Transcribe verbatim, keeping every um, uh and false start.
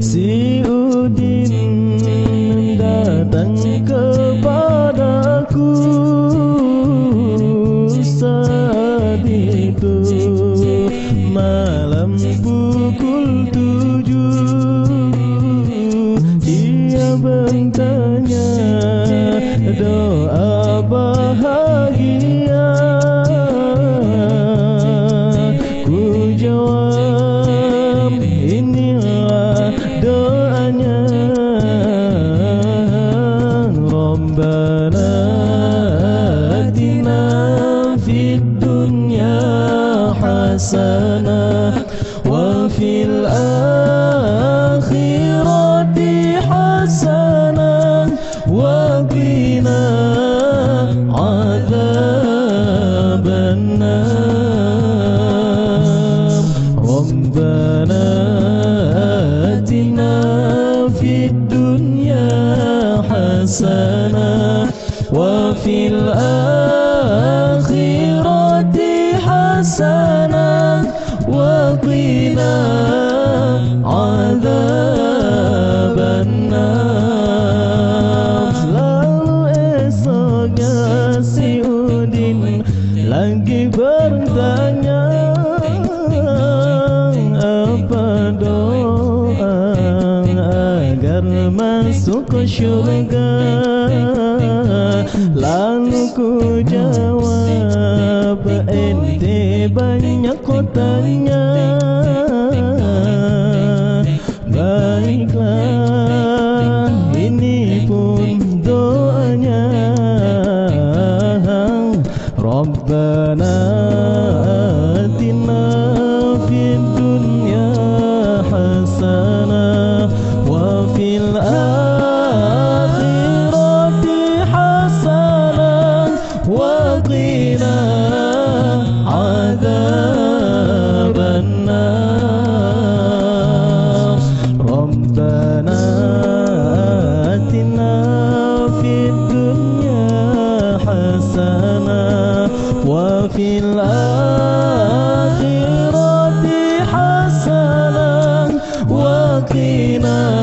Si Udin datang kepadaku saat itu, malam pukul tujuh. Dia bertanya doa bahagia. Ku jawab, inilah doanya. Rabbana atina fid dunya hasanah, wa fil akhirati hasanah, wa qina adzabannar. Rabbana atina fid dunya hasanah, wa fil akhirati hasanah, wa qina adzabannar. Lalu esoknya si Udin lagi bertanya, apa doa agar masuk ke syurga? Lalu ku jawab, ente banyak kau tanya. Baiklah, ini pun doanya. Rabbana atina fid dunya hasanah, wa fil akhirati hasanah, wa qina adzabannar. Rabbana atina fid dunya hasanah, wa fil akhirati hasanah, wa qina